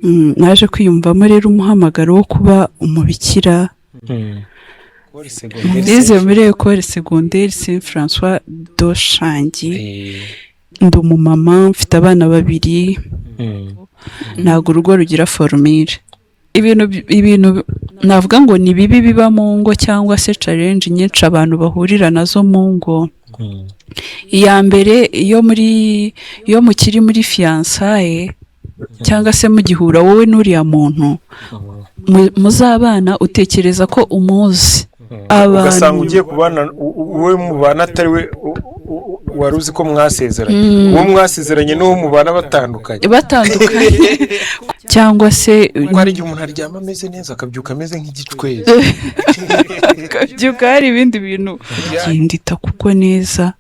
Naje kwiyumvamo rero umuhamagaro wo kuba umubikira. Nize muri Ecole Secondaire Saint François de Shangi. Ndi umumama, mfite abana babiri. Ntabwo urugo rugira formule. Ibintu navuga ngo ni bibi biba mu ngo, cyangwa se challenge nyinshi abantu bahurira nazo mu ngo. Iya mbere, iyo mukiri muri fiançailles, cyangwa se mugihura wowe n'uriya muntu muzabana, utekereza ko umuzi. Ugasanga Abantu ugiye kubana uwe mubana atari we wari uzi ko mwasezeranye, uwo mwasezeranye n'uwo mubana batandukanye. Batandukanye, cyangwa se Kuko hari igihe umuntu aryama ameze neza, akabyuka ameze nk'igicwezi. Akabyuka hari ibindi bintu genda kugwa neza,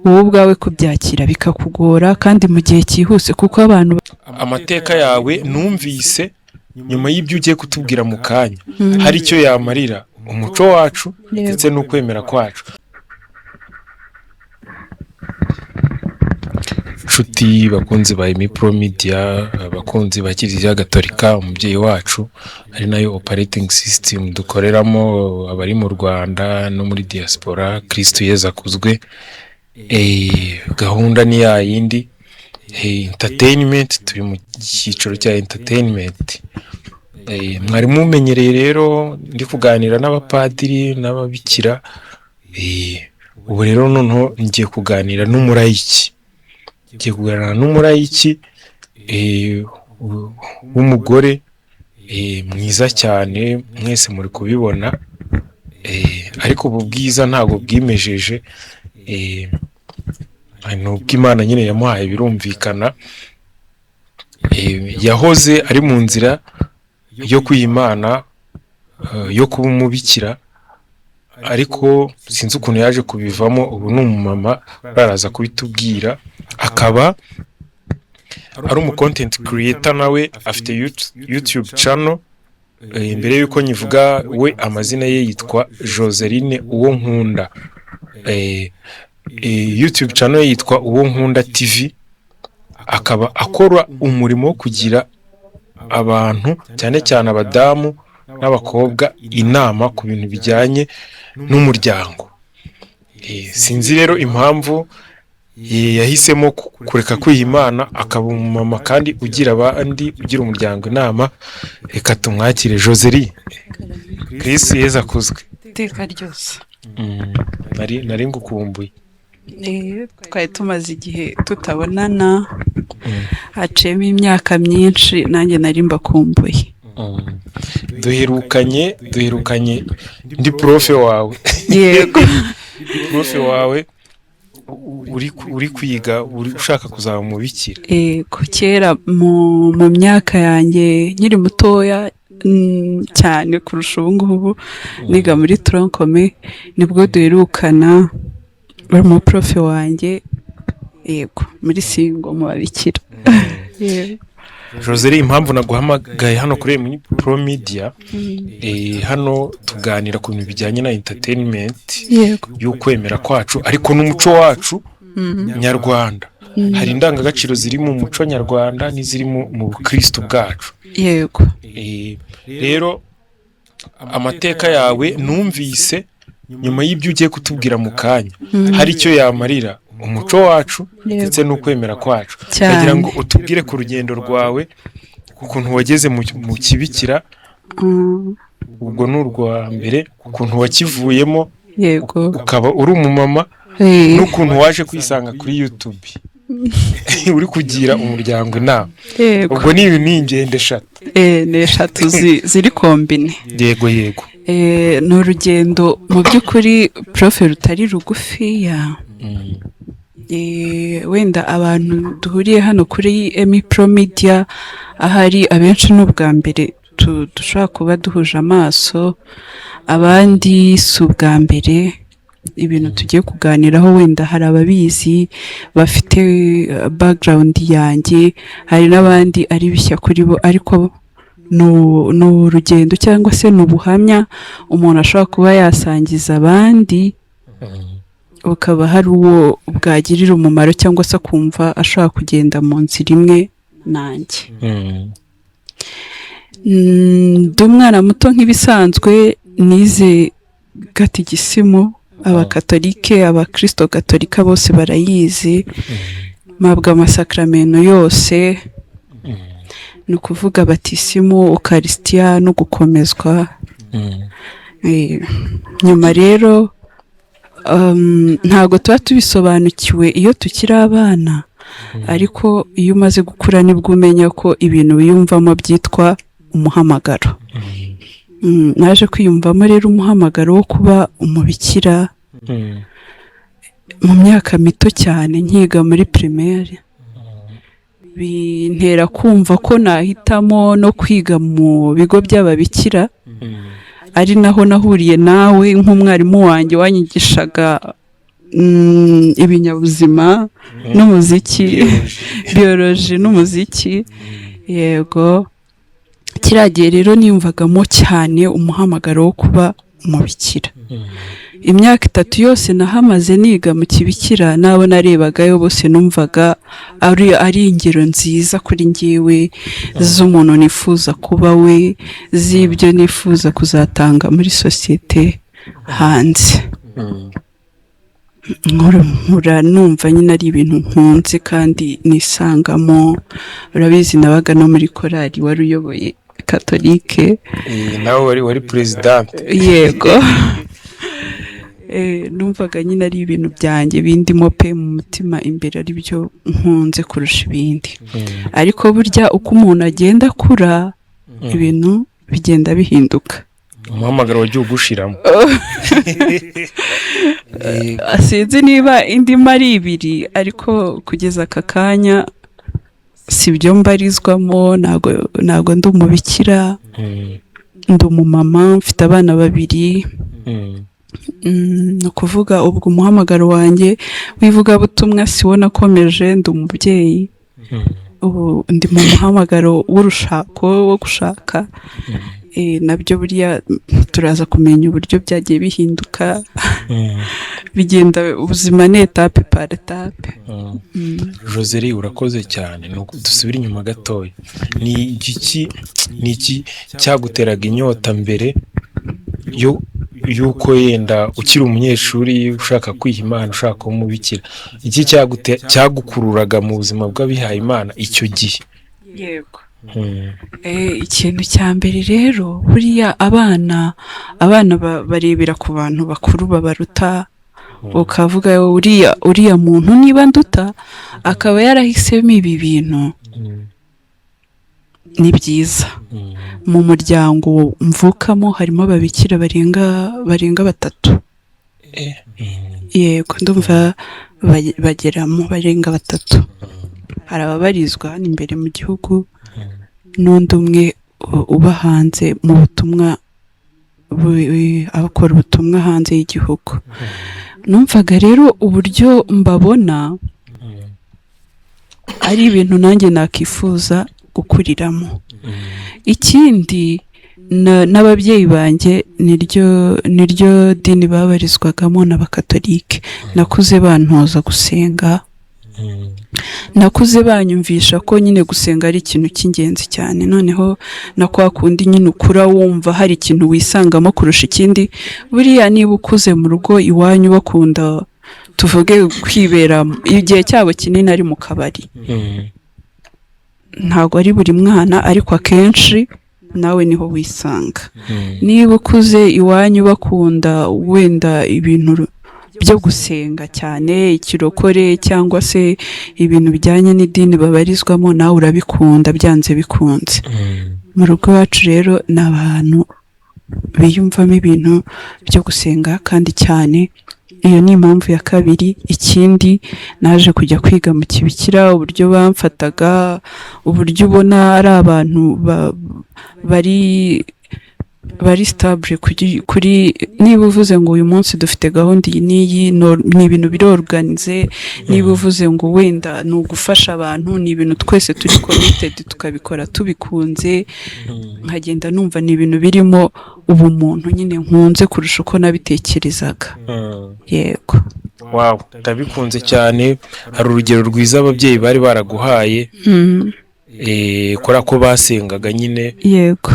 wowe ubwawe kubyakira bikakugora, kandi mu gihe cyihuse, kuko abantu Amateka yawe numvise nyuma y'ibyo ugiye kutubwira mu kanya, hari icyo yamarira umuco wacu ndetse n'ukwemera kwacu. Nshuti bakunzi ba Emipro Media, abakunzi ba Kiliziya Gatolika umubyeyi wacu, ari nayo operating system dukoreramo, abari mu Rwanda no muri diaspora, Kristu Yezu akuzwe. Gahunda ni ya yindi, entertainment, turi mu cyiciro cya entertainment. Mwari mumenyereye rero ndi kuganira n'abapadiri n'ababikira, ubu rero noneho ngiye kuganira n'umurayiki. Ngiye kuganira n'umurayiki w'umugore mwiza cyane, mwese muri kubibona, ariko ubu bwiza ntabwo bwimejeje, ni ubw'Imana nyine yamuhaye, birumvikana. Yahoze ari mu nzira yo kwiha Imana, yo kuba umubikira, ariko sinzi ukuntu yaje kubivamo. Ubu ni umumama, baraza kubitubwira, akaba ari umu content creator, nawe afite YouTube channel. Mbere y'uko nyivuga, we amazina ye yitwa Joseline Uwo Nkunda. YouTube channel ye yitwa Uwo Nkunda TV, akaba akora umurimo wo kugira abantu, cyane cyane abadamu n'abakobwa, inama ku bintu bijyanye n'umuryango. Sinzi rero impamvu yahisemo kureka kwiha Imana, akaba umumama kandi ugira abandi, ugira umuryango inama. Reka tumwakire. Joseline, Kristu Yezu akuzwe. Iteka ryose. Nari ngukumbuye. Twari tumaze igihe tutabonana, haciyemo imyaka myinshi, nanjye nari mbakumbuye. Duherukanye ndi prof wawe. Yego. Prof wawe uri kwiga, uri ushaka kuzaba umubikira. Yego, kera mu myaka yanjye nkiri mutoya cyane kurusha ubu ngubu, niga muri tronc commun, nibwo duherukana, uri mu prof wanjye, yego, muri singo mu babikira. Yego. Joseline, impamvu naguhamagaye hano kuri Pro Media, hano tuganira ku bintu bijyanye na entertainment y'ukwemera kwacu, ariko n'umuco wacu nyarwanda. Hari indangagaciro ziri mu muco nyarwanda n'iziri mu bukristo bwacu. Rero amateka yawe numvise nyuma y'ibyo ugiye kutubwira mu kanya, hari icyo yamarira umuco wacu ndetse n'ukwemera kwacu. Ndagira ngo utubwire ku rugendo rwawe, ukuntu wageze mu kibikira, ubwo ni urwa mbere, ukuntu wakivuyemo ukaba uri umumama, n'ukuntu waje kwisanga kuri YouTube uri kugira umuryango inama. Ubwo ni ibintu, ni ingendo eshatu. Ni eshatu ziri combiné. Yego. Ni urugendo mu by'ukuri, prof, rutari rugufiya. Wenda abantu duhuriye hano kuri Emi Pro Media, ahari abenshi ni ubwa mbere dushobora kuba duhuje amaso, abandi si ubwa mbere. Ibintu tugiye kuganiraho wenda hari ababizi bafite background yanjye, hari n'abandi ari bishya kuri bo, ariko ni urugendo cyangwa se ni ubuhamya umuntu ashobora kuba yasangiza abandi, bukaba hari uwo bwagirira umumaro, cyangwa se akumva ashobora kugenda mu nzira imwe Nanjye ndi umwana muto nk'ibisanzwe, nize gatigisimu, Abakatolike, Abakirisito Gatolika bose barayizi. Mpabwa amasakaramentu yose, ni ukuvuga batisimu, ukarisitiya no gukomezwa. Nyuma rero ntabwo tuba tubisobanukiwe iyo tukiri abana, ariko iyo umaze gukura nibwo umenya ko ibintu wiyumvamo byitwa umuhamagaro. Naje kwiyumvamo rero umuhamagaro wo kuba umubikira mu myaka mito cyane, nkiga muri primaire, bintera kumva ko nahitamo no kwiga mu bigo by'ababikira, ari naho nahuriye nawe nk'umwarimu wanjye wanyigishaga ibinyabuzima n'umuziki, biologie n'umuziki. Yego, kiriya gihe rero niyumvagamo cyane umuhamagaro wo kuba umubikira. Imyaka 3 yose nahamaze niga mu kibikira, n'abo narebagayo bose numvaga ari ingero nziza kuri njyewe z'umuntu nifuza kuba we, z'ibyo nifuza kuzatanga muri sosiyete hanze. Nkura numva nyine ari ibintu nkunze kandi nisangamo. Urabizi, nabaga no muri korali wari uyoboye katolike. Nawe wari présidente. Yego. Numvaga nyine ari ibintu byanjye bindimo pe, mu mutima imbere ari byo nkunze kurusha ibindi. Ariko burya uko umuntu agenda akura, ibintu bigenda bihinduka. Umuhamagaro wagiye ugushiramo. Sinzi niba indimo ari ibiri, ariko kugeza aka kanya si byo mbarizwamo. Ntabwo ndi umubikira. Ndi umumama, mfite abana babiri. Ni ukuvuga ubwo umuhamagaro wanjye w'ivugabutumwa si wo nakomeje. Ndi umubyeyi, ubu ndi mu muhamagaro w'urushako, wo gushaka. Nabyo buriya turaza kumenya uburyo byagiye bihinduka, bigenda. Ubuzima ni étape par étape. Joseli, urakoze cyane. Nuko dusubire inyuma gatoya, ni igiki, ni iki cyaguteraga inyota mbere yo yuko yenda ukiri umunyeshuri ushaka kwiha Imana, ushaka kuba umubikira? Iki cyagukururaga mu buzima bw'abihaye Imana icyo gihe? Yego. Ikintu cya mbere rero, buriya abana barebera ku bantu bakuru babaruta, ukavuga uriya muntu niba nduta akaba yarahisemo ibi bintu, ni byiza. Mu muryango mvukamo harimo ababikira barenga batatu. Yego, ndumva bageramo barenga batatu. Hari ababarizwa hano imbere mu gihugu n'undi umwe uba hanze mu butumwa, abakora ubutumwa hanze y'igihugu. Numvaga rero uburyo mbabona ari ibintu nanjye nakifuza gukuriramo. Ikindi, n'ababyeyi banjye niryo dini babarizwagamo, n'Abakatolike. Nakuze bantoza gusenga, nakuze banyumvisha ko nyine gusenga ari ikintu cy'ingenzi cyane. Noneho na kwa kundi nyine ukura wumva hari ikintu wisangamo kurusha ikindi. Buriya niba ukuze mu rugo iwanyu bakunda, tuvuge, kwibera igihe cyabo kinini ari mu kabari, ntabwo ari buri mwana, ariko akenshi nawe niho wisanga. Niba ukuze iwanyu bakunda wenda ibintu byo gusenga cyane, ikirokore cyangwa se ibintu bijyanye n'idini babarizwamo, nawe urabikunda byanze bikunze. Mu rugo iwacu rero ni abantu biyumvamo ibintu byo gusenga kandi cyane. Iyo ni impamvu ya kabiri. Ikindi, naje kujya kwiga mu kibikira, uburyo bamfataga, uburyo ubona ari abantu bari stable kuri niba uvuze ngo uyu munsi dufite gahunda iyi n'iyi, ni ibintu biri organisé. Niba uvuze ngo wenda ni ugufasha abantu, ni ibintu twese turi committed, tukabikora tubikunze. Nkagenda numva ni ibintu birimo ubumuntu nyine nkunze kurusha uko nabitekerezaga. Yego. Wow, ndabikunze cyane. Hari urugero rwiza ababyeyi bari baraguhaye. Kubera ko basengaga nyine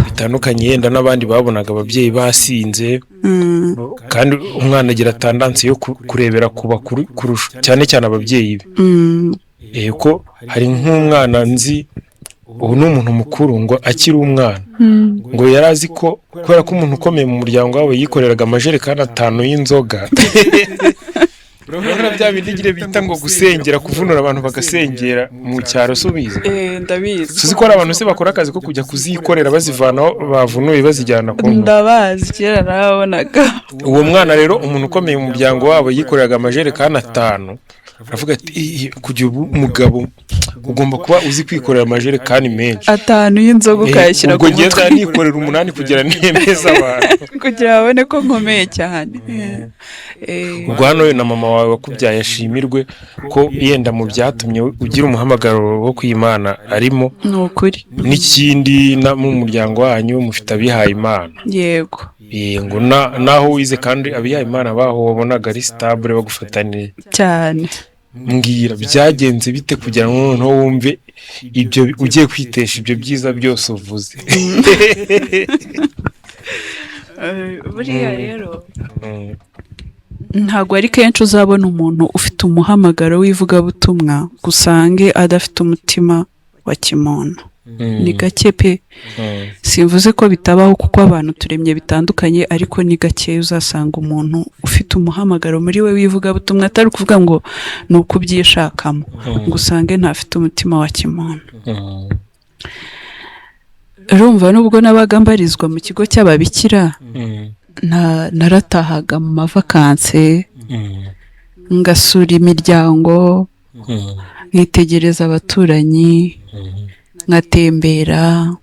bitandukanye yenda n'abandi babonaga ababyeyi basinze, kandi umwana agira tendance yo kurebera ku bakuru kurusha cyane cyane ababyeyi be. Ko hari nk'umwana nzi ubu ni umuntu mukuru, ngo akiri umwana ngo yari azi ko kubera ko umuntu ukomeye mu muryango wabo yikoreraga amajerekani 5 y'inzoga. Urabona bya bindi nyine bita ngo gusengera, kuvunura abantu bagasengera mu cyaro, si ubizi? Ndabizi. Tuzi ko hari abantu se bakora akazi ko kujya kuzikorera, bazivana aho bavunuye bazijyana ku nka. Ndabazi, kera narababonaga. Uwo mwana rero, umuntu ukomeye mu muryango wabo yikoreraga amajerekani 5, aravuga ati: "Ih, kugira ubu umugabo ugomba kuba uzi kwikorera amajerekani menshi." 5 y'inzoga ukayashyira Ubwo ku ngiye mutwe. Nikorera 8 kugira nemeze abantu. Kugira babone ko nkomeye cyane. Ubwo hano na mama wawe wakubyaye ashimirwe ko yenda mu byatumye ugira umuhamagaro wo kwimana arimo. Ni ukuri. N'ikindi, mu muryango wanyu mufite abihaye Imana. Yego. Ngo naho wize kandi abihaye Imana baho wabonaga ari stable, bagufata neza. Cyane. Mbwira, byagenze bite kugira ngo noneho wumve ibyo ugiye kwitesha ibyo byiza byose uvuze? Buriya rero ntabwo ari kenshi uzabona umuntu ufite umuhamagaro w'ivugabutumwa ngo usange adafite umutima wa kimuntu. Ni gake pe. Simvuze ko bitabaho, kuko abantu turemye bitandukanye, ariko ni gake uzasanga umuntu ufite umuhamagaro muri we w'ivugabutumwa, atari ukuvuga ngo ni ukubyishakamo, ngo usange ntafite umutima wa kimuntu. Urumva, nubwo nabaga mbarizwa mu kigo cy'ababikira, naratahaga mu mavakanse, ngasura imiryango, nkitegereza abaturanyi, nkatembera,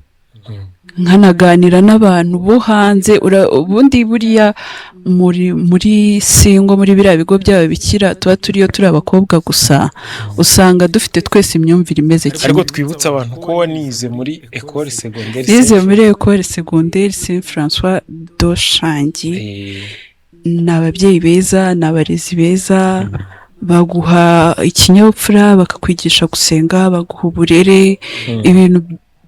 nkanaganira n'abantu bo hanze. Ubundi buriya muri singo, muri biriya bigo by'ababikira tuba turiyo turi abakobwa gusa, usanga dufite twese imyumvire imeze Ariko kimwe. twibutse abantu ko wanize muri École Secondaire Nize muri École Secondaire Saint François de Shangi. Ni ababyeyi beza, ni abarezi beza, baguha ikinyabupfura, bakakwigisha gusenga, baguha uburere, ibintu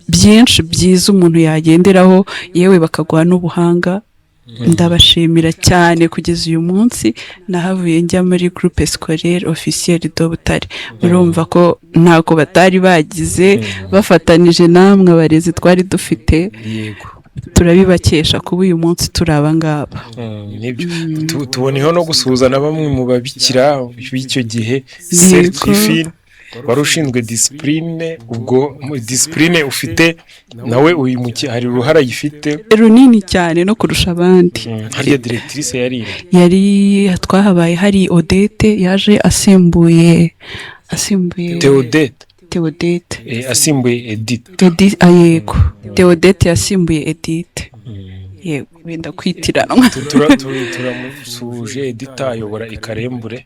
byinshi byiza umuntu yagenderaho, yewe bakaguha n'ubuhanga. Ndabashimira cyane kugeza uyu munsi. Nahavuye njya muri Groupe Scolaire Officiel de Butare. Murumva ko ntako batari bagize, bafatanije namwe abarezi twari dufite. Turabibakesha kuba uyu munsi turi aba ngaba. Nibyo. Tuboneyeho no gusuhuza na bamwe mu babikira b'icyo gihe, Sœur Trifine wari ushinzwe discipline. Ubwo discipline ufite nawe uyu hari uruhare ayifite. Runini cyane no kurusha abandi. Hariya directrice yari inde? Yari, twahabaye hari Odette, yaje asimbuye Theodette. Theodette. Asimbuye Edith. Edith, ah, yego, Theodette yasimbuye Edith, yego, wenda kwitiranwa. Turamusuhuje. Edith ayobora i Karembure.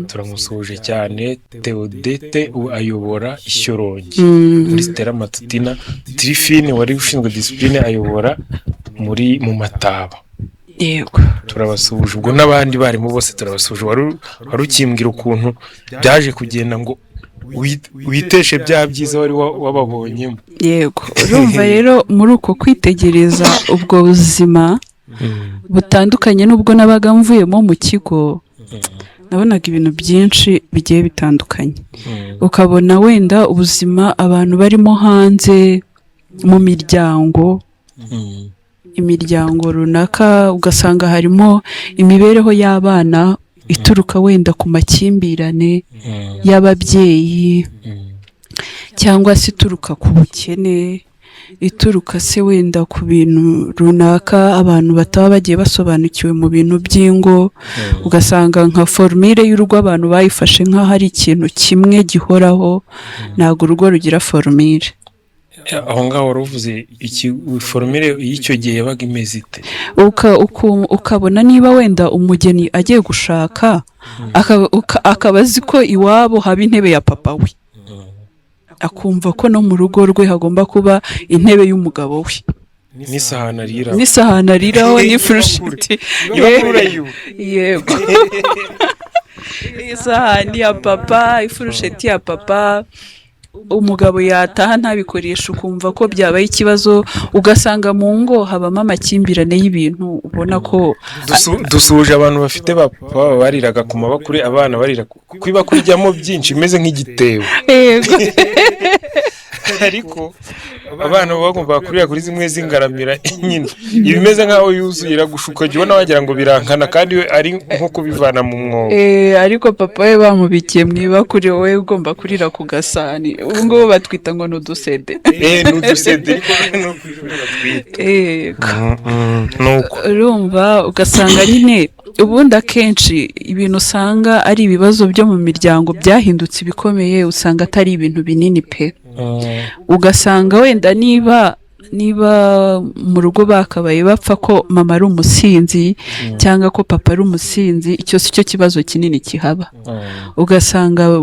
Turamusuhuje cyane. Theodette ubu ayobora Ishyorongi muri Stella Matutina. Trifine wari ushinzwe discipline ayobora mu Mataba. Turabasuhuje. Ubwo n'abandi barimu bose turabasuhuje. Wari ukimbwira ukuntu byaje kugenda ngo witeshe bya byiza wari wababonyemo. Yego. Urumva rero, muri uko kwitegereza ubwo buzima butandukanye n'ubwo nabaga mvuyemo mu kigo, nabonaga ibintu byinshi bigiye bitandukanye, ukabona wenda ubuzima abantu barimo hanze mu miryango, imiryango runaka, ugasanga harimo imibereho y'abana ituruka wenda ku makimbirane y'ababyeyi, cyangwa se ituruka ku bukene, ituruka se wenda ku bintu runaka abantu bataba bagiye basobanukiwe mu bintu by'ingo, ugasanga nka formule y'urugo abantu bayifashe nk'aho ari ikintu kimwe gihoraho. Ntabwo urugo rugira formule. Aho ngaho wari uvuze iki? Formule y'icyo gihe yabaga imeze ite? Ukabona niba wenda umugeni agiye gushaka, akaba azi ko iwabo haba intebe ya papa we, akumva ko no mu rugo rwe hagomba kuba intebe y'umugabo we. N'isahani ariraho. N'isahani ariraho n'ifurusheti. Ibakuru urayibuka? Yego, isahani ya papa, ifurusheti ya papa. Umugabo yataha ntabikoresha, ukumva ko byabaye ikibazo, ugasanga mu ngo habamo amakimbirane y'ibintu ubona ko Dusuhuje abantu bafite ba papa baba bariraga ku mabakure, abana barira ku ibakure ijyamo byinshi imeze nk'igitebo. Ariko abana baba bagomba kurira kuri zimwe z'ingaramira nyine, iba imeze nk'aho yuzuye, iragushuka, ukajya ubona wagira ngo birankana kandi we ari nko kubivana mu mwobo. Ariko papa we bamubikiye mu ibakure, wowe ugomba kurira ku gasahani. Ubu ngubu batwita ngo ni udusede. Ni udusede, ariko no ku ishuri batwita. Yego. Nuko Urumva, ugasanga nyine ubundi akenshi ibintu usanga ari ibibazo byo mu miryango byahindutse ibikomeye, usanga atari ibintu binini pe. Ugasanga wenda niba mu rugo bakabaye bapfa ko mama ari umusinzi cyangwa ko papa ari umusinzi, icyo si cyo kibazo kinini kihaba. Ugasanga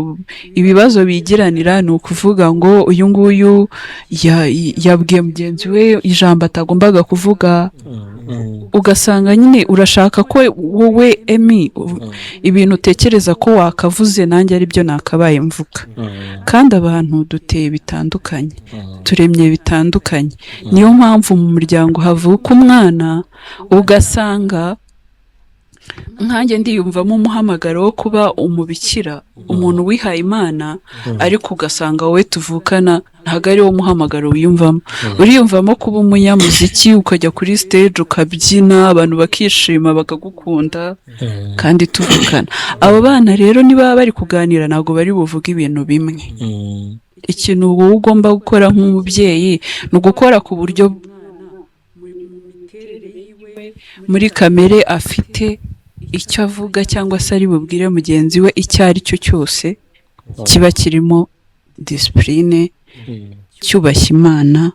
ibibazo bigiranira ni ukuvuga ngo uyu nguyu yabwiye mugenzi we ijambo atagombaga kuvuga. Ugasanga nyine urashaka ko wowe emi ibintu utekereza ko wakavuze nanjye ari byo nakabaye mvuga, kandi abantu duteye bitandukanye, turemye bitandukanye. Niyo mpamvu mu muryango havuka umwana, ugasanga nkanjye ndiyumvamo umuhamagaro wo kuba umubikira, umuntu wihaye Imana, ariko ugasanga wowe tuvukana ntabwo ari wo muhamagaro wiyumvamo. Uriyumvamo kuba umunyamuziki, ukajya kuri stage ukabyina, abantu bakishima, bakagukunda, kandi tuvukana. Abo bana rero niba bari kuganira ntabwo bari buvuge ibintu bimwe. Ikintu wowe ugomba gukora nk'umubyeyi ni ugukora ku buryo muri kamere afite icyo avuga cyangwa se ari bubwire mugenzi we icyo ari cyo cyose kiba kirimo discipline, cyubashye Imana,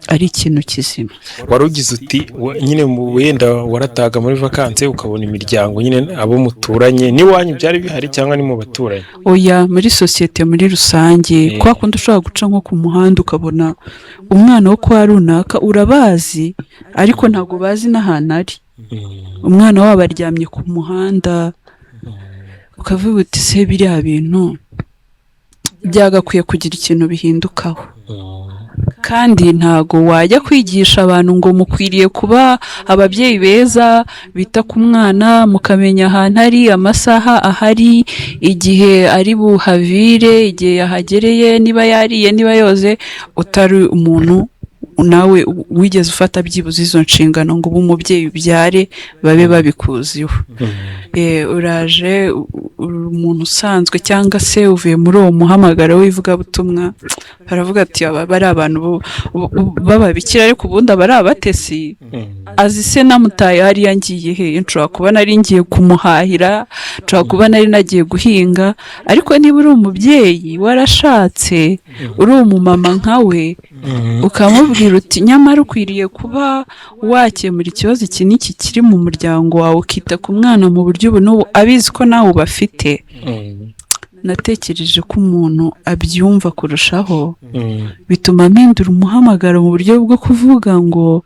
ari ikintu kizima. Wari ugize uti nyine wenda warataga muri vacances ukabona imiryango nyine, abo muturanye, n'iwanyu byari bihari cyangwa ni mu baturanyi? Oya, muri sosiyete muri rusange. Kwa kundi ushobora guca nko ku muhanda ukabona umwana wo kwa runaka, urabazi ariko ntabwo bazi n'ahantu ari, umwana wabo aryamye ku muhanda, ukavuga uti: "Se biriya bintu byagakwiye kugira ikintu bihindukaho." Kandi ntago wajya kwigisha abantu ngo mukwiriye kuba ababyeyi beza bita ku mwana, mukamenya ahantu ari, amasaha ahari, igihe ari buhavire, igihe yahagereye, niba yariye, niba yoze, utari umuntu nawe wigeze ufata byibuze izo nshingano ngo ube umubyeyi, ubyare, babe babikuziho. Uraje uri umuntu usanzwe cyangwa se uvuye muri uwo muhamagaro w'ivugabutumwa, baravuga ati: "Aba bari abantu b'ababikira, ariko ubundi aba ari abatesi." Azi se namutaye hariya ngiye he? Nshobora kuba nari ngiye kumuhahira, nshobora kuba nari nagiye guhinga. Ariko niba uri umubyeyi warashatse, uri umumama nkawe, ukamubwira uti: "Nyamara ukwiriye kuba wakemura ikibazo iki n'iki kiri mu muryango wawe, ukita ku mwana mu buryo ubu n'ubu," abizi ko nawe ubafite. Natekereje ko umuntu abyumva kurushaho, bituma mpindura umuhamagaro mu buryo bwo kuvuga ngo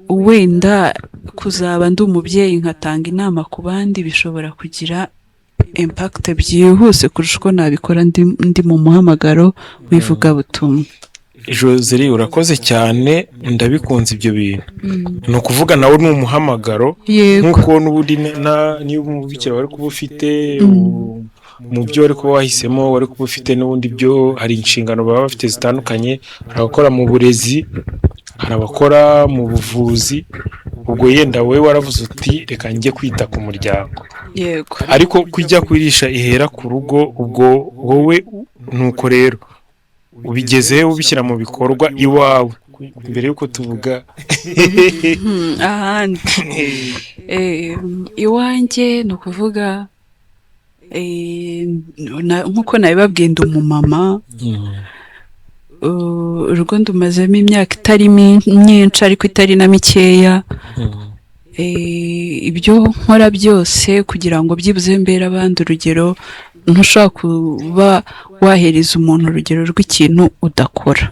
wenda kuzaba ndi umubyeyi nkatanga inama ku bandi bishobora kugira impact byihuse kurusha uko nabikora ndi mu muhamagaro w'ivugabutumwa. Joseli, urakoze cyane, ndabikunze ibyo bintu. Ni ukuvuga nawe ni umuhamagaro. Yego. Nk'uko n'ubundi niba umubikira wari kuba ufite mu byo wari kuba wahisemo, wari kuba ufite n'ubundi byo, hari inshingano baba bafite zitandukanye. Hari abakora mu burezi, hari abakora mu buvuzi. Ubwo yenda wowe waravuze uti: "Reka njye kwita ku muryango." Yego. Ariko kujya kurisha ihera ku rugo. Ubwo wowe nuko rero ubigeze ubishyira mu bikorwa iwawe mbere y'uko tuvuga Ahandi iwanjye, ni ukuvuga nk'uko nabibabwiye, ndi umumama. Urugo ndumazemo imyaka itari myinshi ariko itari na mikeya. Ibyo nkora byose kugira ngo byibuze mbere abandi urugero, ntushobora kuba wahereza umuntu urugero rw'ikintu udakora.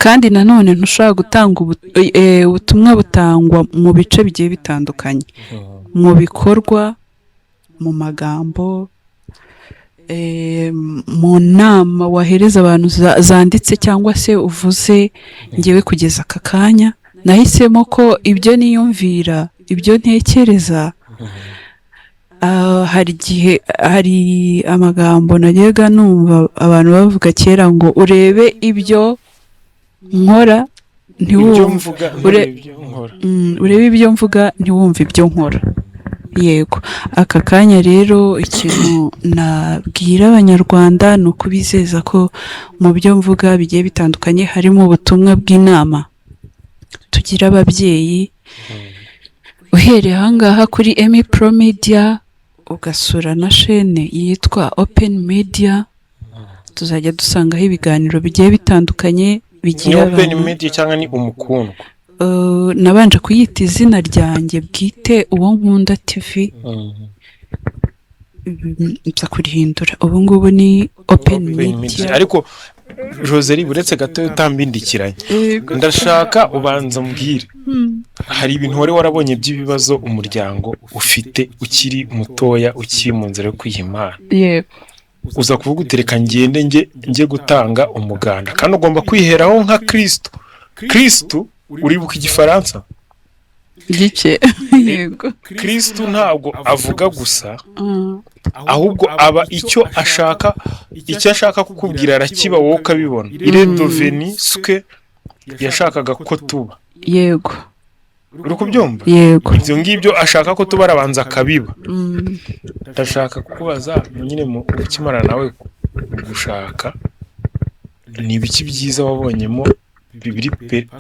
Kandi nanone ntushobora gutanga ubutumwa, butangwa mu bice bigiye bitandukanye, mu bikorwa, mu magambo. Mu nama wahereza abantu zanditse cyangwa se uvuze, ngewe kugeza aka kanya nahisemo ko ibyo niyumvira, ibyo ntekereza, hari igihe hari amagambo najyaga numva abantu bavuga kera ngo urebe ibyo nkora Ibyo ntiwumve mvuga, ibyo nkora. Urebe ibyo mvuga, ntiwumve ibyo nkora. Yego, aka kanya rero ikintu nabwira Abanyarwanda ni ukubizeza ko mu byo mvuga bigiye bitandukanye harimo ubutumwa bw'inama tugira ababyeyi. Uhereye ahangaha kuri Emi Pro Media, ugasura na chaîne yitwa Open Media, tuzajya dusangaho ibiganiro bigiye bitandukanye Ni bigira Open abantu. Media cyangwa ni Umukundwa? Nabanje kuyita izina ryanjye bwite, Uwo Nkunda TV, nza kurihindura, ubu ngubu ni Open Open Media. Media. Ariko Joseli, uretse gato utambindikiranye, ndashaka ubanza mbwire, hari ibintu wari warabonye by'ibibazo umuryango ufite ukiri mutoya, ukiri mu nzira yo kwiha Imana, Yego. uza kuvuga uti: "Reka ngende njye gutanga umuganda." Kandi ugomba kwiheraho nka Kristo. Kristo, uribuka Igifaransa? Gice, yego. Kristo ntabwo avuga gusa, ahubwo aba icyo ashaka, icyo ashaka kukubwira arakiba, wowe ukabibona. Il est devenu ce que yashakaga ko tuba. Uri kubyumva? Yego. Ibyo ngibyo ashaka ko tuba, arabanza akabiba. Ndashaka kukubaza nyine, mu ukimara nawe gushaka, ni ibiki byiza wabonyemo bibiri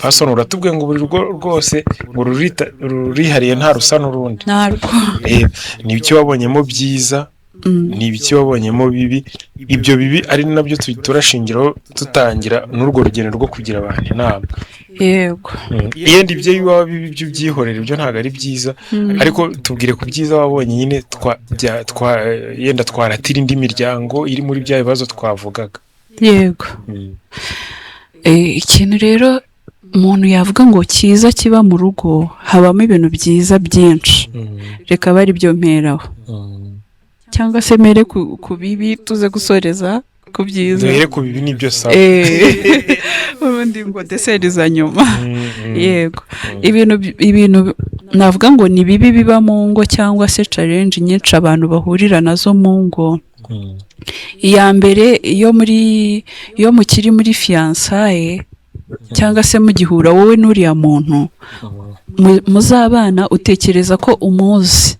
personal? Uratubwiye ngo buri rugo rwose ngo rurihariye, nta rusa n'urundi. Ntarwo. Ni ibiki wabonyemo byiza? Ni ibiki wabonyemo bibi? Ibyo bibi ari nabyo turashingiraho dutangira n'urwo rugendo rwo kugira abantu inama. Yenda ibyo biba bibi byo ubyihorera, ibyo ntabwo ari byiza, ariko tubwire ku byiza wabonye nyine yenda twaratira indi miryango iri muri bya bibazo twavugaga. Yego. Ikintu rero umuntu yavuga ngo cyiza kiba mu rugo, habamo ibintu byiza byinshi. Reka abe ari byo mperaho, cyangwa se mere ku bibi, tuze gusoreza ku byiza. Duhere ku bibi, nibyo sawa. Ubundi ngo dessert za nyuma. Yego, ibintu navuga ngo ni bibi biba mu ngo, cyangwa se challenge nyinshi abantu bahurira nazo mu ngo, iya mbere, iyo mukiri muri fiançailles cyangwa se mugihura wowe n'uriya muntu muzabana, utekereza ko umuzi.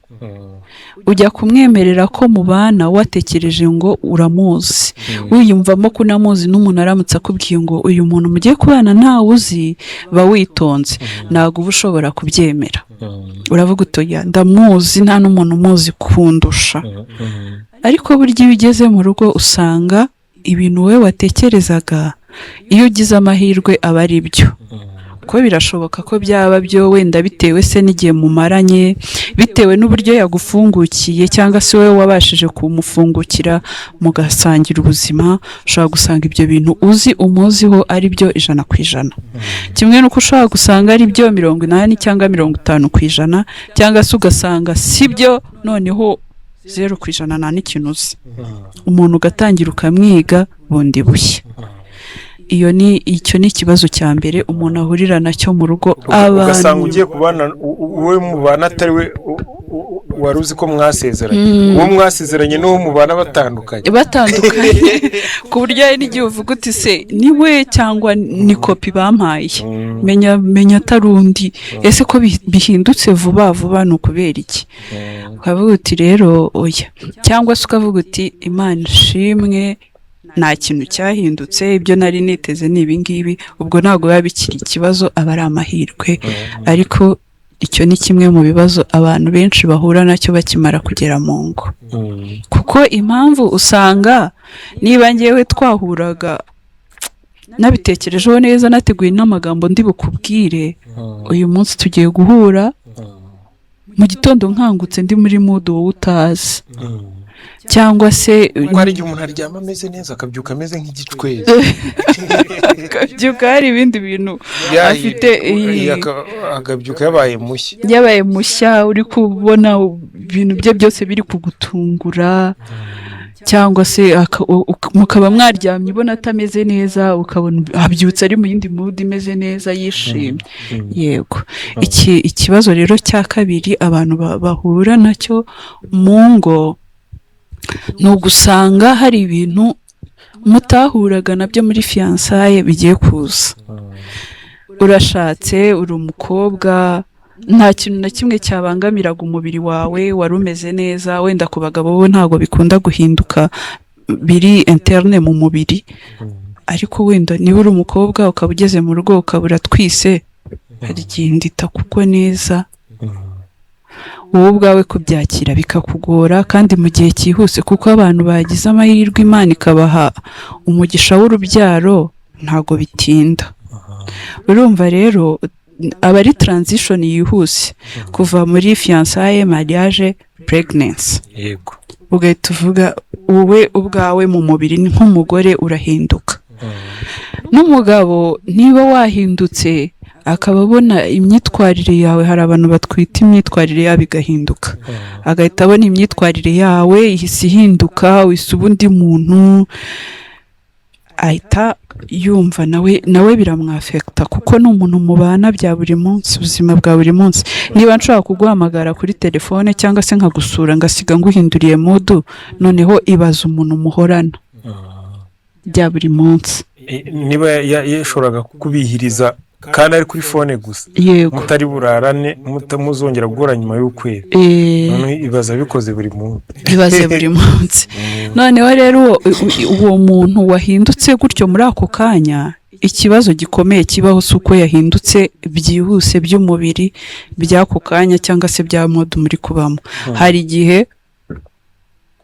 Ujya kumwemerera ko mubana watekereje ngo uramuzi, wiyumvamo ko unamuzi. N'umuntu aramutse akubwiye ngo uyu muntu mugiye kubana ntawe uzi, ba witonze, ntabwo uba ushobora kubyemera. Uravuga uti: "Oya, ndamuzi, nta n'umuntu umuzi kundusha." Ariko burya iyo ugeze mu rugo usanga ibintu wowe watekerezaga, iyo ugize amahirwe aba ari byo, ko birashoboka ko byaba byo, wenda bitewe se n'igihe mumaranye, bitewe n'uburyo yagufungukiye, cyangwa se wowe wabashije kumufungukira mugasangira ubuzima, ushobora gusanga ibyo bintu uzi umuziho ari byo 100%, kimwe n'uko ushobora gusanga ari byo 80 cyangwa 50%, cyangwa se ugasanga si byo, noneho 0%, nta n'ikintu uzi. Umuntu ugatangira ukamwiga bundi bushya. Iyo ni icyo ni ikibazo cya mbere umuntu ahurira nacyo mu rugo. Ugasanga Abantu ugiye kubana uwe mubana atari we wari uzi ko mwasezeranye, uwo mwasezeranye n'uwo mubana batandukanye. Batandukanye, ku buryo hari n'igihe uvuga uti: "Se ni we cyangwa ni kopi bampaye? Menya atari undi. Ese ko bihindutse vuba vuba ni ukubera iki?" Ukavuga uti: "Rero oya." Cyangwa se ukavuga uti: "Imana ishimwe, nta kintu cyahindutse, ibyo nari niteze ni ibi ngibi." Ubwo ntabwo biba bikiri ikibazo, aba ari amahirwe. Ariko icyo ni kimwe mu bibazo abantu benshi bahura nacyo bakimara kugera mu ngo, kuko impamvu usanga niba ngewe twahuraga nabitekerejeho neza, nateguye n'amagambo ndi bukubwire, uyu munsi tugiye guhura mu gitondo nkangutse ndi muri mood wowe utazi, cyangwa se Kuko hari igihe umuntu aryama ameze neza, akabyuka ameze nk'igicwezi. Akabyuka hari ibindi bintu afite. Akabyuka yabaye mushya. Yabaye mushya, uri kubona ibintu bye byose biri kugutungura. Cyangwa se mukaba mwaryamye ubona atameze neza, ukabona abyutse ari mu yindi mood imeze neza, yishimye. Yego, iki ikibazo rero cya kabiri abantu bahura nacyo mu ngo ni ugusanga hari ibintu mutahuraga nabyo muri fiançailles bigiye kuza. Urashatse, uri umukobwa, nta kintu na kimwe cyabangamiraga umubiri wawe, wari umeze neza. Wenda ku bagabo bo ntabwo bikunda guhinduka biri interne mu mubiri, ariko wenda niba uri umukobwa ukaba ugeze mu rugo ukaba uratwise, hari igihe inda itakugwa neza, wowe ubwawe kubyakira bikakugora, kandi mu gihe cyihuse, kuko abantu bagize amahirwe Imana ikabaha umugisha w'urubyaro ntabwo bitinda. Urumva rero aba ari transition yihuse kuva muri fiançailles, mariage, pregnancy. Ugahita uvuga wowe ubwawe mu mubiri ni nk'umugore urahinduka, n'umugabo niba wahindutse akaba abona imyitwarire yawe. Hari abantu batwita imyitwarire yabo igahinduka, agahita abona imyitwarire yawe ihise ihinduka, wise uba undi muntu, ahita yumva nawe biramwaffecta, kuko ni umuntu mubana bya buri munsi, ubuzima bwa buri munsi. Niba nshobora kuguhamagara kuri telefone cyangwa se nkagusura ngasiga nguhinduriye mood, noneho ibaza umuntu muhorana bya buri munsi. Niba yashoboraga kukubihiriza kandi ari kuri phone gusa, mutari burarane, mutamuzongera guhura nyuma y'ukwezi, noneho ibaza bikoze buri munsi. Ibaze buri munsi. Noneho rero uwo muntu wahindutse gutyo muri ako kanya, ikibazo gikomeye kibaho si uko yahindutse byihuse by'umubiri by'ako kanya cyangwa se bya mood muri kubamo. Hari igihe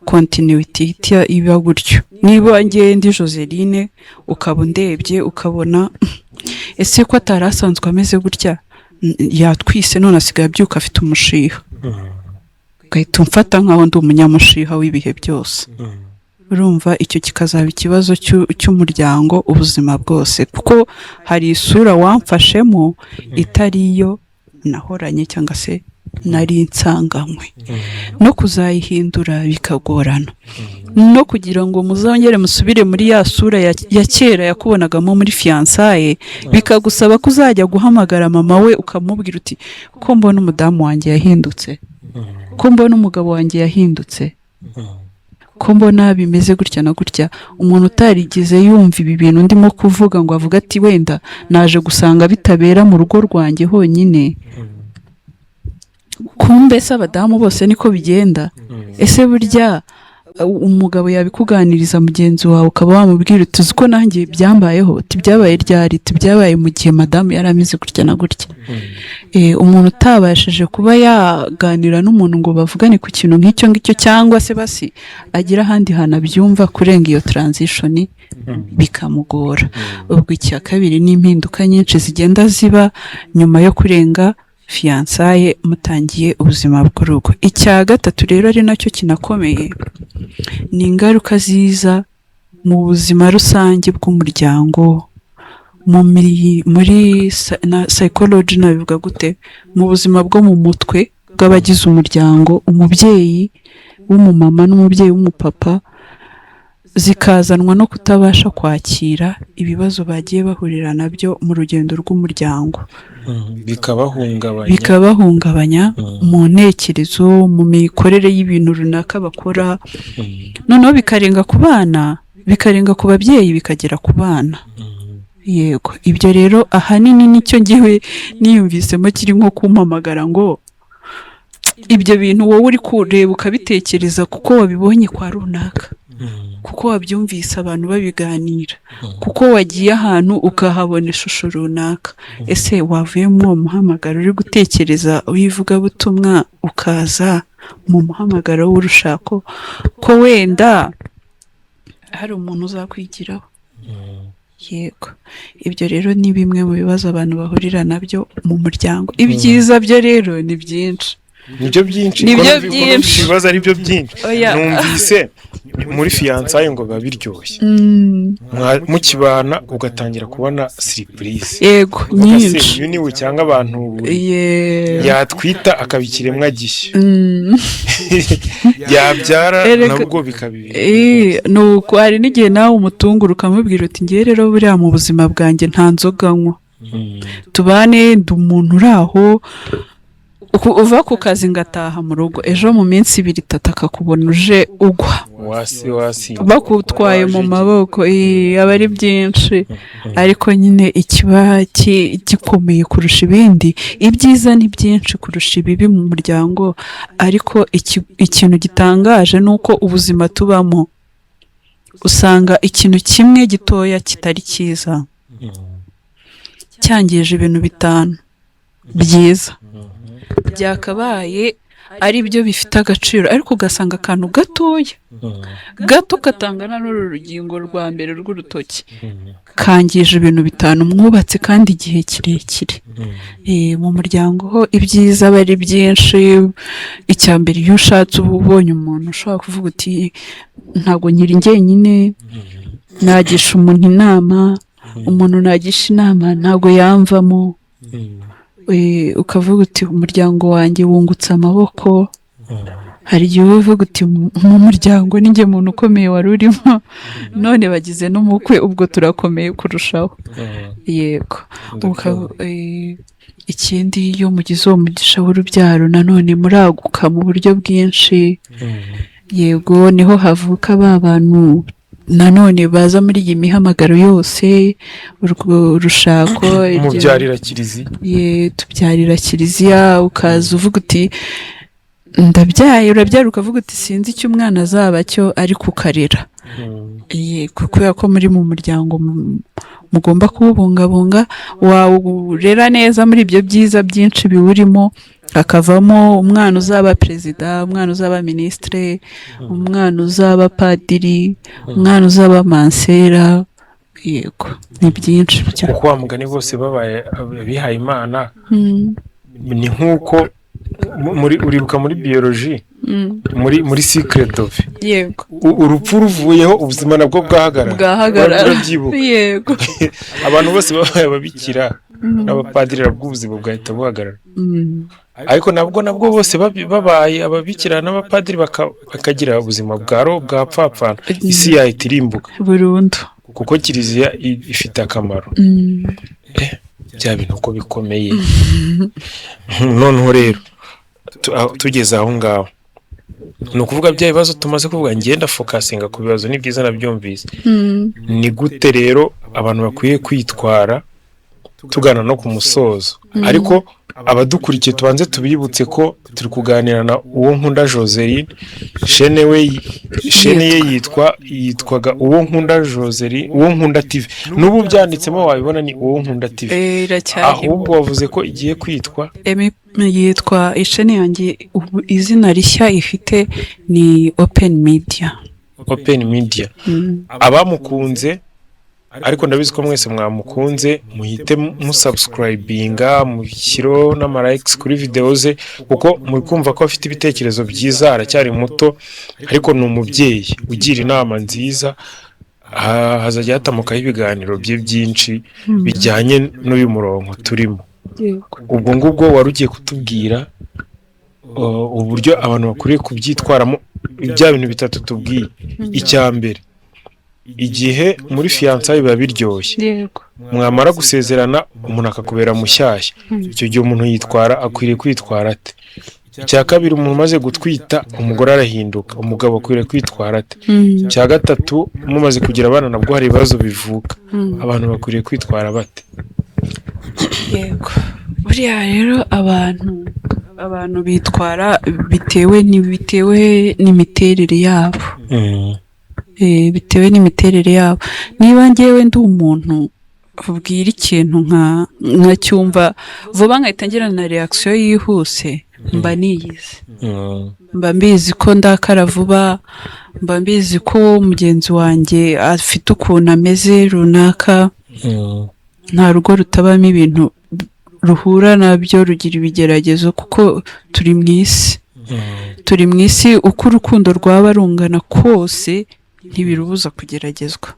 continuity ihita iba gutyo. Niba ngewe ndi Joseline, ukaba undebye ukabona ese ko atari asanzwe ameze gutya, yatwise none asigaye abyuka afite umushiha, ugahita umfata nkaho ndi umunyamushiha w'ibihe byose. Urumva icyo kikazaba ikibazo cy'umuryango ubuzima bwose, kuko hari isura wamfashemo itari iyo nahoranye cyangwa se nari nsanganywe, no kuzayihindura bikagorana, no kugira ngo muzongere musubire muri ya sura ya kera yakubonagamo muri fiançailles, bikagusaba ko uzajya guhamagara mama we ukamubwira uti: "Ko mbona umudamu wanjye yahindutse, ko mbona umugabo wanjye yahindutse, ko mbona bimeze gutya na gutya?" Umuntu utarigeze yumva ibi bintu ndimo kuvuga ngo avuge ati: "Wenda naje gusanga bitabera mu rugo rwanjye honyine, kumbe se abadamu bose niko bigenda." Ese burya umugabo yabikuganiriza, mugenzi wawe, ukaba wamubwira uti: "Uzi ko nanjye byambayeho?" Uti: "Byabaye ryari?" Uti: "Byabaye mu gihe madamu yari ameze gutya na gutya." Umuntu utabashije kuba yaganira n'umuntu ngo bavugane ku kintu nk'icyo ngicyo, cyangwa se basi agira ahandi hantu abyumva kurenga iyo transition, bikamugora. Ubwo icya kabiri ni impinduka nyinshi zigenda ziba nyuma yo kurenga fiançailles mutangiye ubuzima bw'urugo. Icya gatatu rero, ari nacyo kinakomeye, ni ingaruka ziza mu buzima rusange bw'umuryango, muri na psychology nabivuga gute, mu buzima bwo mu mutwe bw'abagize umuryango, umubyeyi w'umumama n'umubyeyi w'umupapa, zikazanwa no kutabasha kwakira ibibazo bagiye bahurira nabyo mu rugendo rw'umuryango. Bikabahungabanya. Bikabahungabanya mu ntekerezo, mu mikorere y'ibintu runaka bakora, noneho bikarenga ku bana, bikarenga ku babyeyi, bikagera ku bana. Yego, ibyo rero ahanini nicyo ngewe niyumvisemo kiri nko kumpamagara ngo ibyo bintu wowe uri kureba ukabitekereza kuko wabibonye kwa runaka, kuko wabyumvise abantu babiganira, kuko wagiye ahantu ukahabona ishusho runaka. Ese wavuye muri uwo muhamagaro uri gutekereza w'ivugabutumwa ukaza mu muhamagaro w'urushako, ko wenda hari umuntu uzakwigiraho? Yego, ibyo rero ni bimwe mu bibazo abantu bahurira nabyo mu muryango. Ibyiza byo rero ni byinshi. Nibyo byinshi. Nibyo Ko numva byinshi. ibibazo ari byo byinshi. Oya. Numvise muri fiançailles ngo biba biryoshye, mukibana ugatangira kubona surprise, Yego, nyinshi. uyu niwe cyangwa abantu yatwita akaba ikiremwa gishya. Yabyara nabwo bikaba ibindi. Nuko hari n'igihe nawe umutungura, ukamubwira uti: "Ngewe rero buriya mu buzima bwanjye nta nzoga nywa, tubane ndi umuntu uri aho." Uva ku kazi ngataha mu rugo, ejo mu minsi 2, 3 akakubona uje ugwa, wasi wasi bakutwaye mu maboko. Aba ari byinshi, ariko nyine ikiba gikomeye kurusha ibindi, ibyiza ni byinshi kurusha ibibi mu muryango, ariko ikintu gitangaje ni uko ubuzima tubamo usanga ikintu kimwe gitoya kitari cyiza cyangije ibintu bitanu byiza byakabaye ari byo bifite agaciro, ariko ugasanga akantu gatoya gato katangana n'uru rugingo rwa mbere rw'urutoki kangije ibintu bitanu mwubatse kandi igihe kirekire. Mu muryango ho ibyiza aba ari byinshi. Icya mbere, iyo ushatse uba ubonye umuntu ushobora kuvuga uti: "Ntabwo nkiri njyenyine, nagisha umuntu inama, umuntu nagisha inama ntabwo yamvamo." Ukavuga uti: "Umuryango wanjye wungutse amaboko." Hari igihe uba uvuga uti: "Mu muryango ni njye muntu ukomeye wari urimo, none bagize n'umukwe, ubwo turakomeye kurushaho." Yego. Ikindi, iyo mugize uwo mugisha w'urubyaro, nanone muraguka mu buryo bwinshi. Yego, niho havuka ba bantu nanone baza muri iyi mihamagaro yose, urwo rushako Mubyarira kiliziya. Ye, tubyarira kiliziya. Ukaza uvuga uti: "Ndabyaye." Urabyara ukavuga uti: "Sinzi icyo umwana azaba cyo," ariko ukarera. Yego, kubera ko muri mu muryango mugomba kuwubungabunga, wawurera neza muri ibyo byiza byinshi biwurimo, hakavamo umwana uzaba perezida, umwana uzaba minisitire, umwana uzaba padiri, umwana uzaba mansera. Yego, ni byinshi cyane. Kuko wa mugani bose babaye abihaye Imana, ni nk'uko muri, uribuka muri biologie, muri cycle de vie, urupfu ruvuyeho ubuzima nabwo bwahagarara. Bwahagarara. Urabyibuka? Yego. Abantu bose babaye ababikira n'abapadiri, nabwo ubuzima bwahita buhagarara. Ariko nabwo bose babaye ababikira n'abapadiri bakagira ubuzima bwa roho bwapfapfana, isi yahita irimbuka. Burundu. Kuko kiliziya ifite akamaro. Bya bintu uko bikomeye. Noneho rero tugeze aho ngaho, ni ukuvuga bya bibazo tumaze kuvuga, ngenda focusinga ku bibazo, ni byiza, nabyumvise. Ni gute rero abantu bakwiye kwitwara tugana no ku musozo? Ariko abadukurikiye tubanze tubibutse ko turi kuganira na Uwo Nkunda Joseline. Chaîne we, chaîne ye yitwaga Uwo Nkunda Joseline, Uwo Nkunda TV. N'ubu byanditsemo wabibona, ni Uwo Nkunda TV. Iracyarimo. Ahubwo wavuze ko igiye kwitwa Yitwa, ichaîne yanjye ubu izina rishya ifite ni Open Media. Open Media. Abamukunze, ariko ndabizi ko mwese mwamukunze, muhite musubscribinga, mushyireho n'amalikes kuri videwo ze, kuko muri kumva ko afite ibitekerezo byiza. Aracyari muto, ariko ni umubyeyi ugira inama nziza. Hazajya hatamukaho ibiganiro bye byinshi bijyanye n'uyu murongo turimo. Ubwo ngubwo wari ugiye kutubwira uburyo abantu bakwiriye kubyitwaramo, bya bintu bitatu tubwiye. Icya mbere, igihe muri fiançailles biba biryoshye, mwamara gusezerana umuntu akakubera mushyashya, icyo gihe umuntu yitwara, akwiriye kwitwara ate? Icya kabiri, umuntu umaze gutwita, umugore arahinduka, umugabo akwiriye kwitwara ate? Icya gatatu, mumaze kugira abana nabwo hari ibibazo bivuka, abantu bakwiriye kwitwara bate? Yego, buriya rero abantu bitwara bitewe n'imiterere yabo. Bitewe n'imiterere yabo. Niba ngewe ndi umuntu ubwira ikintu nkacyumva vuba, nkahita ngira na reaction yihuse, mba niyizi, mba mbizi ko ndakara vuba, mba mbizi ko mugenzi wanjye afite ukuntu ameze runaka. Nta rugo rutabamo ibintu ruhura nabyo, rugira ibigeragezo, kuko turi mu isi, turi mu isi. Uko urukundo rwaba rungana kose, ntibirubuza kugeragezwa,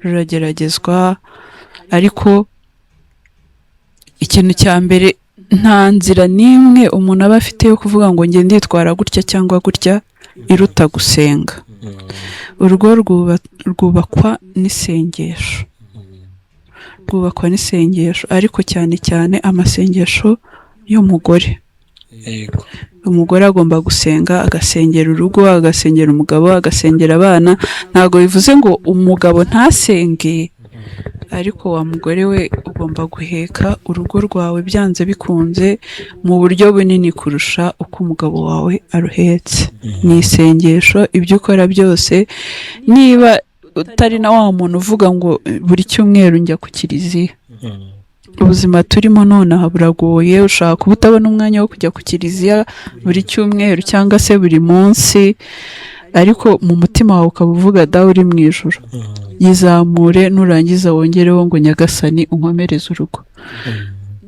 rurageragezwa. Ariko ikintu cya mbere Nta nzira n'imwe umuntu aba afite yo kuvuga ngo njye nditwara gutya cyangwa gutya iruta gusenga. Urugo rwubakwa n'isengesho, rwubakwa n'isengesho, ariko cyane cyane amasengesho y'umugore. Umugore agomba gusenga, agasengera urugo, agasengera umugabo, agasengera abana. Ntabwo bivuze ngo umugabo ntasenge, ariko wa mugore we ugomba guheka urugo rwawe byanze bikunze mu buryo bunini kurusha uko umugabo wawe aruhetse. Ni isengesho, ibyo ukora byose. Niba utari na wa muntu uvuga ngo buri cyumweru njya ku kiliziya, ubuzima turimo nonaha buragoye, ushobora kuba utabona umwanya wo kujya ku kiliziya buri cyumweru cyangwa se buri munsi, ariko mu mutima wawe ukaba uvuga: "Dawe uri mu ijuru", yizamure. Nurangiza wongereho ngo: "Nyagasani, unkomereze urugo."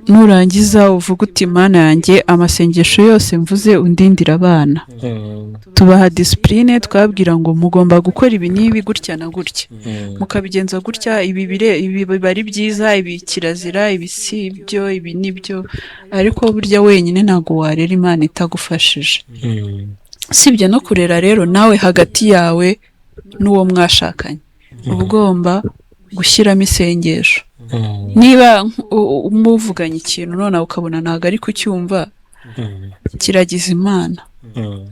Nurangiza uvuge uti: "Mana yanjye, amasengesho yose mvuze, undindira abana." Tubaha discipline, twabwira ngo mugomba gukora ibi n'ibi gutya na gutya, mukabigenza gutya, ibi bire ibi biba ari byiza, ibi kirazira, ibi si ibyo, ibi ni byo. Ariko burya wenyine ntabwo warera Imana itagufashije. Sibyo no kurera rero, nawe hagati yawe n'uwo mwashakanye uba ugomba gushyiramo isengesho. Niba muvuganye ikintu noneho ukabona ntabwo ari kucyumva, kiragiza Imana.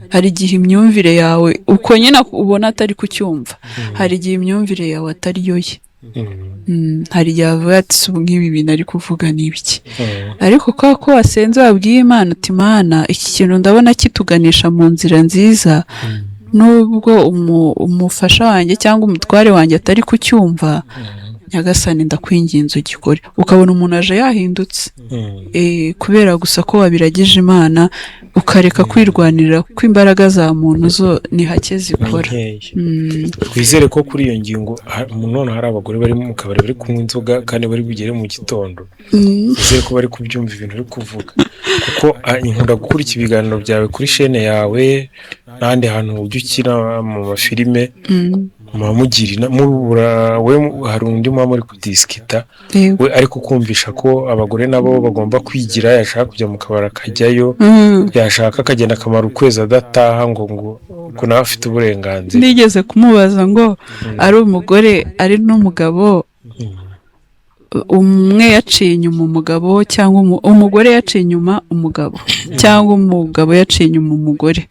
Hari igihe imyumvire yawe, uko nyine ubona atari kucyumva, hari igihe imyumvire yawe atari yo ye. Hari igihe avuga ati: "Si ubu nk'ibi bintu ari kuvuga ni ibiki?" Ariko kubera ko wasenze, wabwiye Imana uti: "Mana, iki kintu ndabona kituganisha mu nzira nziza, nubwo umufasha wanjye cyangwa umutware wanjye atari kucyumva, Nyagasani, ndakwinginze ugikore", ukabona umuntu aje yahindutse. Kubera gusa ko wabiragije Imana, ukareka kwirwanirira, kuko imbaraga za muntu zo ni hake Ni zikora. nkeya. Twizere ko kuri iyo ngingo none hari abagore bari mu kabari bari kunywa inzoga kandi bari bugere mu gitondo. Twizere ko bari kubyumva ibintu uri kuvuga, kuko nkunda gukurikira ibiganiro byawe kuri shene yawe n'ahandi hantu ujya ukina mu mafilime. Muba mugira mubura we, hari undi muba muri kudisikita, we ari kukumvisha ko abagore nabo bagomba kwigira, yashaka kujya mu kabari akajyayo, yashaka akagenda akamara ukwezi adataha, ngo nawe afite uburenganzira. Nigeze kumubaza ngo ari umugore ari n'umugabo, umwe yaciye inyuma umugabo cyangwa umugore yaciye inyuma umugabo cyangwa umugabo yaciye inyuma umugore,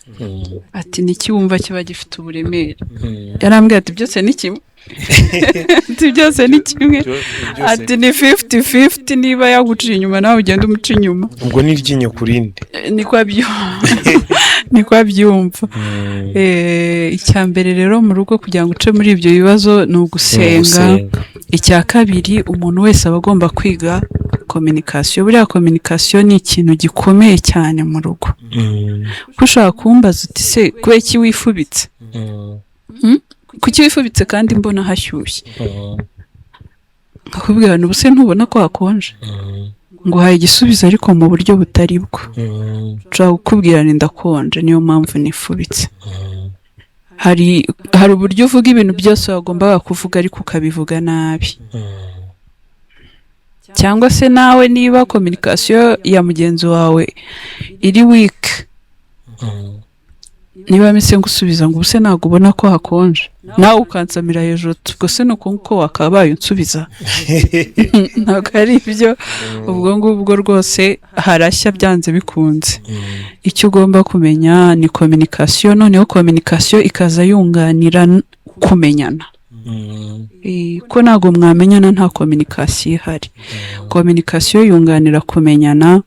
ati: "Niki wumva kiba gifite uburemere?" Yarambwiye ati: "Byose ni kimwe", ati: "Byose ni kimwe", ati: "Ni 50-50, niba yaguciye inyuma nawe ugenda umuca inyuma." Ubwo ni iryinyo ku rindi. Niko abyumva. Icya mbere rero mu rugo kugira ngo uce muri ibyo bibazo ni ugusenga. Icya kabiri, umuntu wese aba agomba kwiga communication. Buriya communication ni ikintu gikomeye cyane mu rugo, kuko ushobora kumbaza uti: "Se kubera iki wifubitse? Kuki wifubitse kandi mbona hashyushye?" Nkakubwira ngo: "Ubuse ntubona ko hakonje?" Ngo uhaye igisubizo ariko mu buryo butari bwo. Nshobora kukubwira ni ndakonje, niyo mpamvu nifubitse. Hari uburyo uvuga ibintu byose wagombaga kuvuga ariko ukabivuga nabi. Cyangwa se nawe niba communication ya mugenzi wawe iri weak, niba mise ngusubiza ngo: "Ubuse ntabwo ubona ko hakonje?", nawe ukansamira hejuru, ubwo se ni uko nguko wakabaye unsubiza? Ntabwo ari ibyo. Ubwo ngubwo rwose harashya byanze bikunze. Icyo ugomba kumenya ni communication, noneho communication ikaza yunganira kumenyana. Ko ntabwo mwamenyana nta communication ihari. Communication yunganira kumenyana.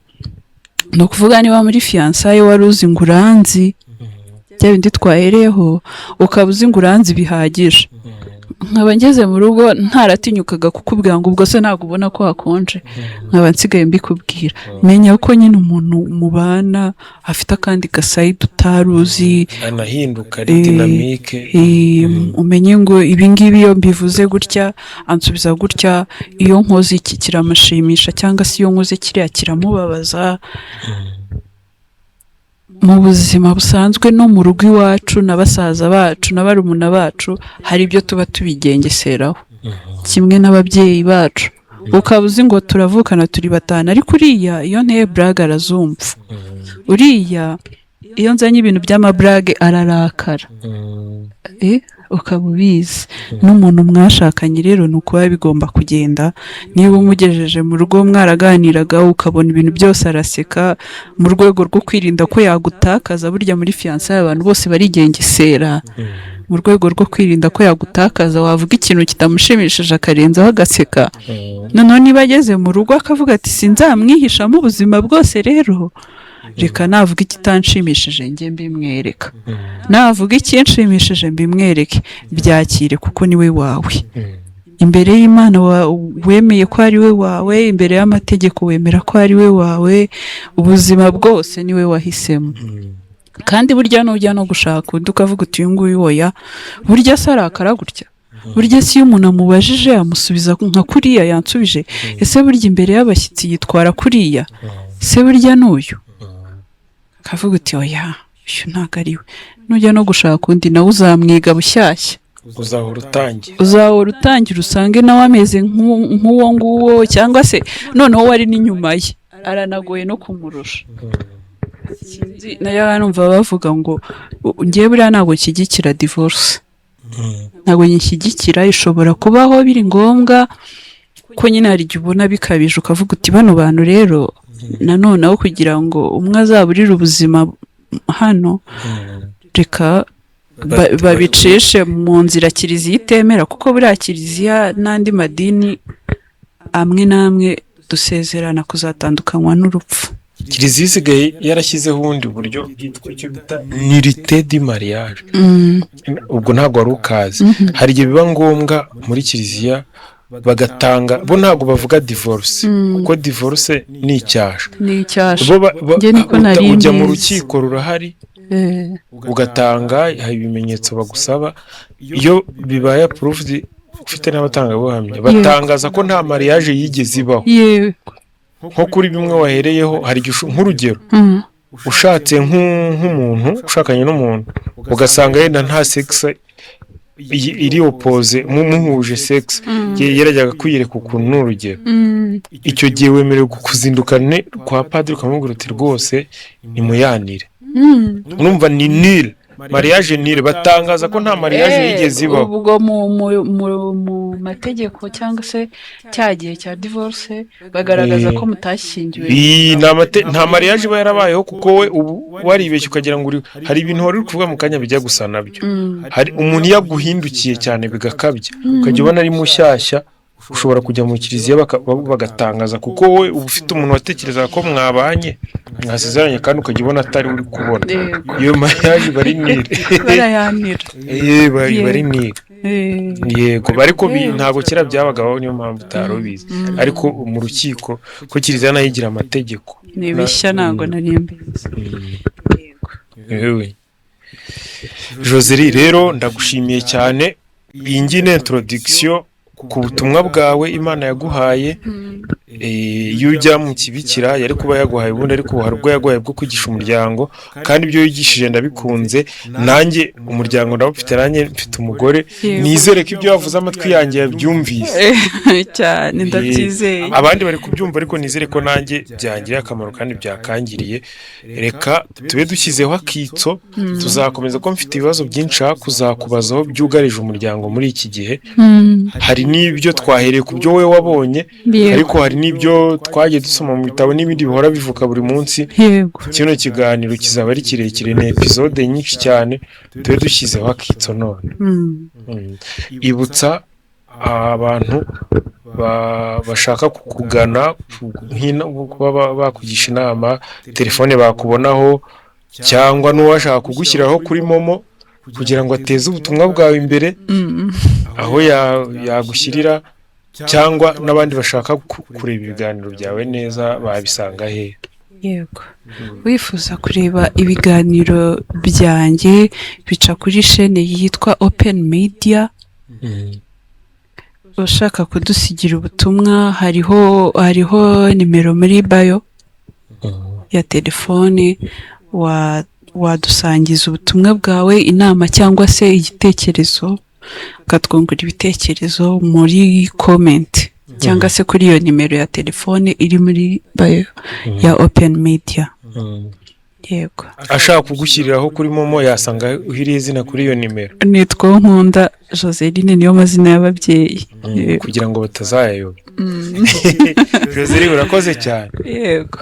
Ni ukuvuga niba muri fiançailles wari uzi ngo uranzi, bya bindi twahereyeho, ukaba uzi ngo uranzi bihagije, nkaba ngeze mu rugo ntaratinyukaga kukubwira ngo: "Ubwo se ntabwo ubona ko hakonje?", nkaba nsigaye mbikubwira, menya ko nyine umuntu mubana afite akandi ga side utari uzi. Anahinduka, ari dynamique. Umenye ngo ibi ngibi iyo mbivuze gutya ansubiza gutya, iyo nkoze iki kiramushimisha cyangwa se iyo nkoze kiriya kiramubabaza. Mu buzima busanzwe no mu rugo iwacu na basaza bacu na barumuna bacu hari ibyo tuba tubigengeseraho, kimwe n'ababyeyi bacu. Ukaba uzi ngo turavukana turi batanu, ariko uriya iyo nteye blague arazumva, uriya iyo nzanye ibintu by'ama blague ararakara. Ukaba ubizi n'umuntu mwashakanye. Rero ni uko biba bigomba kugenda. Niba umugejeje mu rugo, mwaraganiraga, ukabona ibintu byose araseka, mu rwego rwo kwirinda ko yagutakaza. Burya muri fiançailles abantu bose barigengesera mu rwego rwo kwirinda ko yagutakaza. Wavuga ikintu kitamushimishije, akarenzaho agaseka. Noneho niba ageze mu rugo akavuga ati: "Sinzamwihishamo ubuzima bwose, rero reka navuga ikitanshimishije njye mbimwereka, navuga ikinshimishije mbimwereke." Byakire kuko ni we wawe. Imbere y'Imana wemeye ko ari we wawe, imbere y'amategeko wemera ko ari we wawe, ubuzima bwose ni we wahisemo. Kandi burya nujya no gushaka undi, ukavuga uti: "Uyu nguyu oya, burya se arakara gutya? Burya se iyo umuntu amubajije amusubiza nka kuriya yansubije? Ese burya imbere y'abashyitsi yitwara kuriya? Se burya n'uyu?" Ukavuga uti: "Oya, uyu ntabwo ari we." Nujya no gushaka undi, nawe uzamwiga bushyashya. Uzahora utangira. Uzahora utangira, usange nawe ameze nk'uwo nguwo, cyangwa se noneho wari n'inyuma ye, aranagoye no kumurusha. Sinzi, nayo numva bavuga ngo ngewe buriya ntabwo nshyigikira divorce, ntabwo nyishyigikira. Ishobora kubaho biri ngombwa, ko nyine hari igihe ubona bikabije, ukavuga uti: "Bano bantu rero nanone aho kugira ngo umwe azaburire ubuzima hano, reka babicishe mu nzira kiliziya itemera." Kuko buriya kiliziya n'andi madini amwe n'amwe dusezerana kuzatandukanywa n'urupfu. Kiliziya isigaye yarashyizeho ubundi buryo bwitwa icyo bita nullité du mariage. Ubwo ntabwo wari ukazi. Hari igihe biba ngombwa muri kiliziya bagatanga, bo ntabwo bavuga divorce, kuko divorce ni icyasha. Ni icyasha. Bo Njye niko nari ujya mu mbizi. rukiko rurahari, ugatanga, hari ibimenyetso bagusaba. Iyo bibaye approved, ufite n'abatangabuhamya, batangaza ko nta mariage yigeze ibaho. Nko kuri bimwe wahereyeho, hari igihe nk'urugero, ushatse nk'umuntu, ushakanye n'umuntu, ugasanga yenda nta sexe iri opposé, muhuje sexe, yarajyaga kwiyereka ukuntu, ni urugero. Icyo gihe wemerewe kuzindukane kwa padiri, ukamubwira uti: "Rwose nimuyanire." Urumva ni nul mariage, nulle, batangaza ko nta mariage yigeze ibaho. Ubwo mu mategeko cyangwa se cya gihe cya divorce, bagaragaza ko mutashyingiwe. Iyi ni nta mariage iba yarabayeho, kuko we ubu waribeshye ukagira ngo hari ibintu wari uri kuvuga mu kanya bijya gusa nabyo. Hari umuntu iyo aguhindukiye cyane bigakabya, ukajya ubona ari mushyashya, ushobora kujya mu kiliziya bagatangaza, kuko wowe uba ufite umuntu watekerezaga ko mwabanye, mwasezeranye, kandi ukajya ubona atari uri kubona. Iyo mariage iba ari nulle. Barayanira. Iba ari nulle. Yego, ariko ntabwo kera byabagaho, niyo mpamvu utari ubizi. Ariko mu rukiko, ko kiliziya nayo igira amategeko. Ni bishya, ntabwo nari mbizi. Yego. Yewe Josely, rero ndagushimiye cyane. Iyi ngiyi ni introduction ku butumwa bwawe Imana yaguhaye. Iyo ujya mu kibikira yari kuba yaguhaye ubundi, ariko hari ubwo yaguhaye bwo kwigisha umuryango, kandi ibyo wigishije ndabikunze. Nanjye umuryango ndawufite, nanjye mfite umugore. Nizere ko ibyo wavuze amatwi yanjye yabyumvise. Cyane, ndabyizeye. Abandi bari kubyumva, ariko nizere ko nanjye byangiriye akamaro kandi byakangiriye. Reka tube dushyizeho akitso, tuzakomeza, ko mfite ibibazo byinshi nshaka kuzakubazaho byugarije umuryango muri iki gihe. Hari n'ibyo twahereye ku byo wowe wabonye, ariko hari n'ibyo twagiye dusoma mu bitabo n'ibindi bihora bivuka buri munsi. Kino kiganiro kizaba ari kirekire, ni episode nyinshi cyane. Tube dushyizeho akitso none. Ibutsa abantu bashaka kukugana, kuba bakugisha inama, telefone bakubonaho, cyangwa n'uwashaka kugushyiraho kuri MoMo kugira ngo ateze ubutumwa bwawe imbere, aho yagushyirira, cyangwa n'abandi bashaka kureba ibiganiro byawe neza babisanga he? Yego, wifuza kureba ibiganiro byanjye, bica kuri shene yitwa Open Media. Ushaka kudusigira ubutumwa, hariho nimero muri bio ya telefone, wadusangiza ubutumwa bwawe, inama cyangwa se igitekerezo, ukatwungura ibitekerezo muri comment. cyangwa se kuri iyo nimero ya telefone iri muri bio ya Open Media. Yego. Ashaka kugushyiriraho kuri MoMo, yasanga uhiriye izina kuri iyo nimero? Nitwa Nkunda Joseline, niyo mazina y'ababyeyi. Yego. Kugira ngo batazayayoba. Joseline, urakoze cyane. Yego.